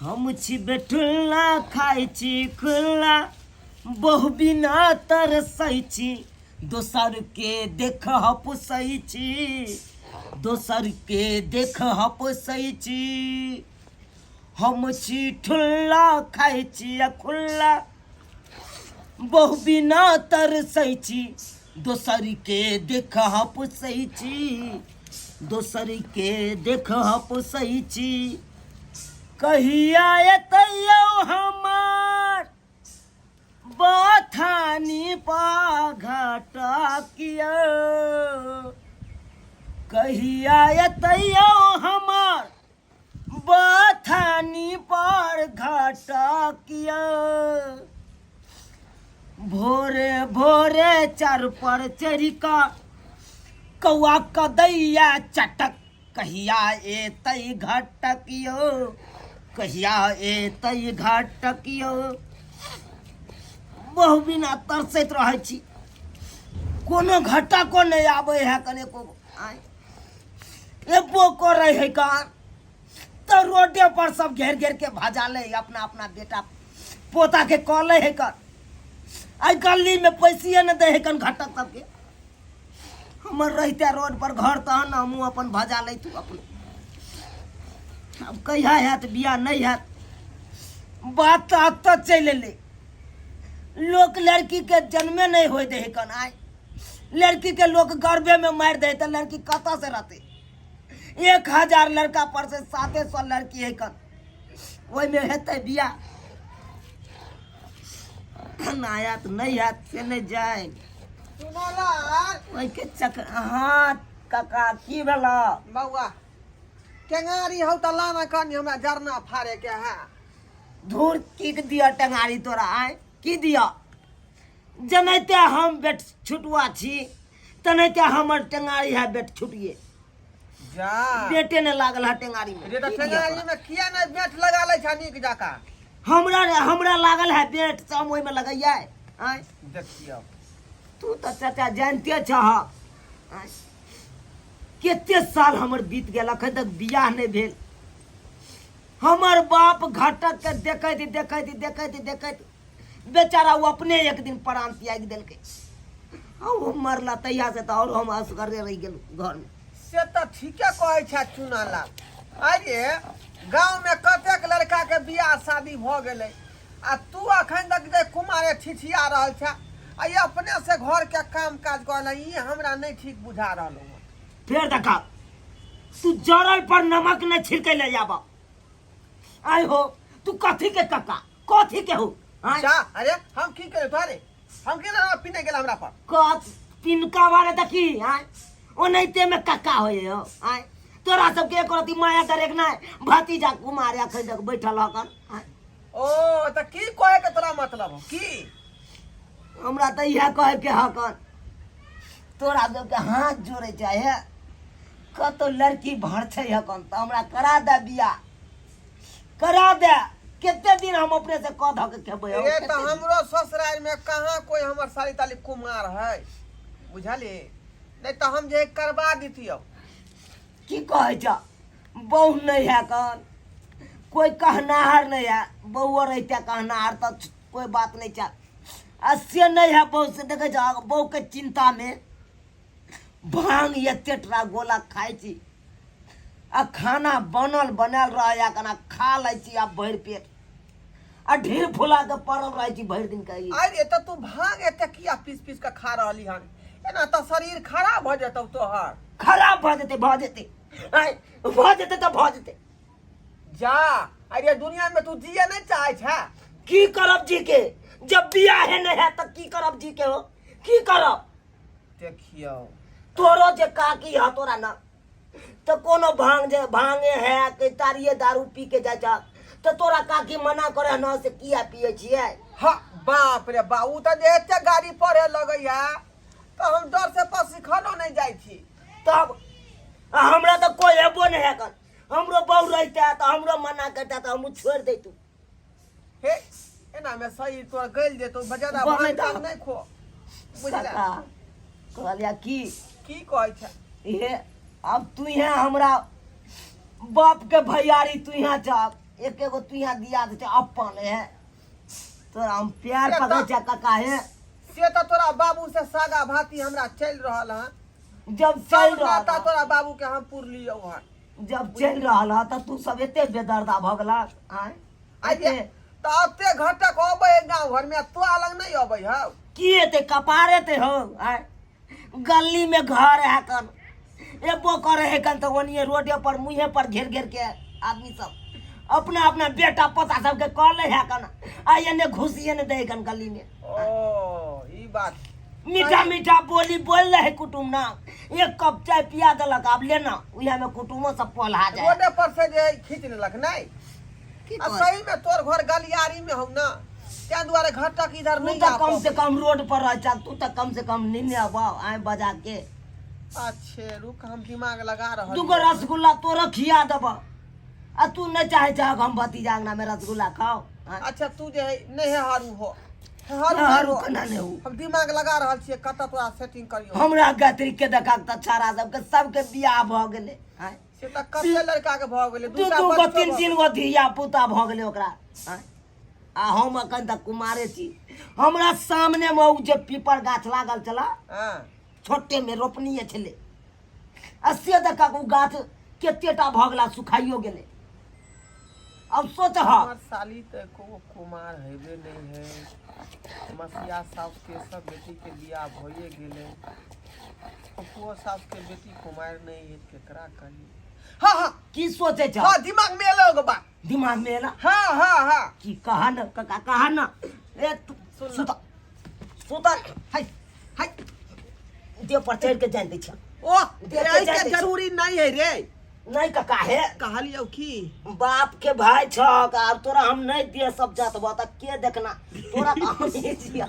हम छी बेठुल्ला खाइ छी खुल्ला बहु बिना तरसै छी दोसर के देख हपसै छी दोसर के देख हपसै छी हम छी ठुल्ला खाइ छी आ खुल्ला बहु बिना तरसै छी दोसर के देख हपसै छी दोसर के देख हपसै छी कहिया एतै यौ हमर बथानी पघटकियो कहिया एतै यौ हमर बथानी पर घटकियो भोरे भोरे चार पर चढ़ि कऽ कौआ कदैया चटक कहिया एतै घटकियो कहिया एतै घटकियो बहु बिना तरसैत रहै छी कोनो घटको नहि आबै है कनेको आँय एबो करै है कान तऽ रोडे पर सब घेर घेर के भजा ले अपना अपना बेटा पोता के कऽ ले है कर आइ गली में पैसिए ने दै है कन घटक सबके हमर रहिते रोड पर घर तहन ने हमहूँ अपन भजा लैतू अपने आब कहिया हैत बियाह नहि हैत बात तऽ एतऽ चलि एलै लोक लड़कीके जन्मे नहि होइ दै कन आइ लड़कीके लोक गर्भेमे मारि दै तऽ लड़की कतऽसँ रहतै 1000 लड़का पर से 700 लड़की है कन ओहिमे हेतै बियाह ना आयत नहि हैत से नहि जानि सुनलाल ओहिके चक्कर हाँ काका की भेल बौआ टेंगारी हौ तऽ लाना कनि हमरा जरना फाड़े के है धूर की दिअ टेंगारी तोरा आय की दिअ जनाहिते हम बेट छुटुआ छी तेनाहिते हमर टेंगारी है बेट छुटिए जा बेटे ने लागल है टेंगारी में रे तऽ की दिअ टेंगारी तोरा? में किया नहि बेट लगा लै छ नीक जकाँ हमरा हमरा लागल है बेट से हम ओहिमे लगैया आँय देखियौ तू तऽ चाचा जानते छह आँय कते साल हमर बीत गेल अखन तक बियाह नहि भेल हमर बाप घटक के देखैत देखैत देखैत देखैत बेचारा ओ अपने एक दिन प्राण त्यागि देलकै आ ओ मरला तहिया से तऽ आओर हम असगरे रहि गेलहुँ घरमे से तऽ ठीके कहै छै चुनालाल अरे गाँवमे कतेक लड़काके बियाह शादी भऽ गेलै आ तू अखन तक जे कुमारे छिछिया रहल छै आ ई अपने से घरके काम काज कऽ ई हमरा नहि ठीक बुझा रहल हँ फेर देखा तू जरल पर नमक नहि छिड़कै ले जाब आय हो तू कथी के कक्का कथी के हो आँय? जा अरे हम की करे तोरे हम की ना पीने गेल हमरा पर कथ तिनका बारे देखी आय ओनाहिते में कक्का होय हो आय तोरा सबके एक रति माया दरेक नहि भतीजा कुमार अखन तक बैठल हकन आँय? ओ तऽ की कहे के तोरा मतलब हो की हमरा तऽ इएह कहे के हकन तोरा सबके हाथ जोड़े चाहे कतौ लड़की भरछै हकन तऽ हमरा करा दे बियाह करा दे कते दिन हम अपने से कऽ धऽ के खेबै हौ, ये कते तऽ दिन? हमरो ससुराल में कहाँ कोई हमर साली ताली कुमार है बुझली नहीं तऽ हम जे करवा दितियौ की कहै छ बहु नहि है कन कोई कहनाहर नहि है बहुओ रहिते कहनाहर तऽ कोई बात नहि छै आ से नहि है बहु से देखै छ बहु के चिंता में भांग एते टरा गोला खाइ छी आ खाना बनल बनायल रहैया कना खा लै छी आ भरि पेट आ ढेर फुला के पड़ल रहै छी भरि दिन के ई। अरे तऽ तू भांग एते किया पीस पीस के खा रहली हन एना तऽ शरीर खराब भऽ जेतौ तोहर खराब भऽ जेतै भऽ जेतै आँय, भऽ जेतै तऽ भऽ जेतै जा अरे दुनिया में तू जिए नहीं चाहे छे की करब जी के जब बियाहे नहीं है तऽ की करब जी के हो की करब देखियौ तोरो जे काकी है तोरा ना तऽ कोनो भांग जे भांगे है कि तारिये दारू पी के जाइ छ तऽ तोरा काकी मना करे न से किया पिए छियै हाँ बाप रे बा उ तऽ जे एते गाड़ी पढ़े लगैया तऽ हम डर से पसिखनो नहीं जाइ छी तब आ हमरा तऽ कोई हेबो नहीं है कर हमरो बहु रहिते तऽ हमरो मना करते तऽ हमहूँ छोड़ि दैतू हे एना में सही तोर गइल जेतो बजादा बनै भांग तऽ। तांग नहीं खो बुझला काका कहलिया की की कहै छै हे अब तू यहाँ हमरा बाप के भैयारी तू यहाँ जा एक एगो तू यहाँ दिया दे छै अपन है तोरा हम प्यार पकड़ै छै काका हे। से तऽ तोरा बाबू से सागा भाती हमरा चलि रहल हन। जब चलि सब रहल नाता हँ, तोरा बाबू के हम पुरलियौ हन। जब चलि रहल हँ तऽ तू सब एते बेदर्दा भऽ गेला आँय? आइ एते तऽ एते घटक अबै है गाँव घर में तोरा लग नहि अबै हौ। की एते कपार एते हौ आँय? गली में घर है कन एबो करे है कन तऽ ओनिये रोडे पर मुँहे पर घेर घेर के आदमी सब अपना अपना बेटा पोता सबके कह ले है कन आ एने घुसिए ने दे कन गली में। ओ ई बात। मीठा मीठा बोली बोल रहे कुटुम ना, एक कप चाय पिया देलक आब लेना उहे में कुटुमो सब पलहा जाए। रोडे पर से जे खींच लेलक नहीं की आ कहै? सही में तोर घर गलियारी में हौ ना, तें दुआरे घटक इधर तू नहीं तऽ जा कम से पबै। कम रोड पर रह चल, तू तऽ कम से कम निन्ने आबा आय बजा के। अच्छे रुक, हम दिमाग लगा रहल दूगो छी। रसगुल्ला तोरो खिया देब आ तू नहीं चाहे चाह हम भतीजा अंगना में रसगुल्ला खाओ। हाँ। अच्छा तू जे है नहीं है हारू हो, हारू हारू नहीं हो। केना नहीं हो? हम दिमाग लगा रहल छियै कतऽ तोरा सेटिंग करियौ। हमरा गतरी के देखा तऽ छाड़ा सबके सबके बियाह भऽ गेलै। हाँ। से तऽ कते लड़का के भऽ गेलै, दू दूटा दू गो बच्चो तीन भऽ तीन गो धिया पुता भऽ गेलै ओकरा। हाँ। आ हम अखन तक कुमारे छी। हमरा सामने मे ओ जे पीपर गाछ लागल छला, हाँ। छोटे में रोपनीये छलै, आ से देखा ओ गाछ कतेटा भऽ गेला सुखाइयो गेलै। अब सोच। हमर साली तऽ एको कुमार हेबे नहीं है, मसिया सास के सब बेटी के बियाह भइए गेलै, फुफुओ सास के बेटी कुमार नहीं है, केकरा कही? हाँ हाँ। की सोचे छ? हाँ दिमाग में एलो एगो बात। दिमाग में एला? हाँ हाँ हाँ। की कहा न काका, कहा न। ए तू सुन न। सुता सुता। हाय हाय, देह पर चढ़ के जान दै छ। ओ देह पे एहि जाय के दै छै। जरूरी नहीं है रे। नहीं काका हे। कहलियौ की बाप के भाई छक, आब तोरा हम नहीं दे सब जात बा त के देखना तोरा त हम ही छियै।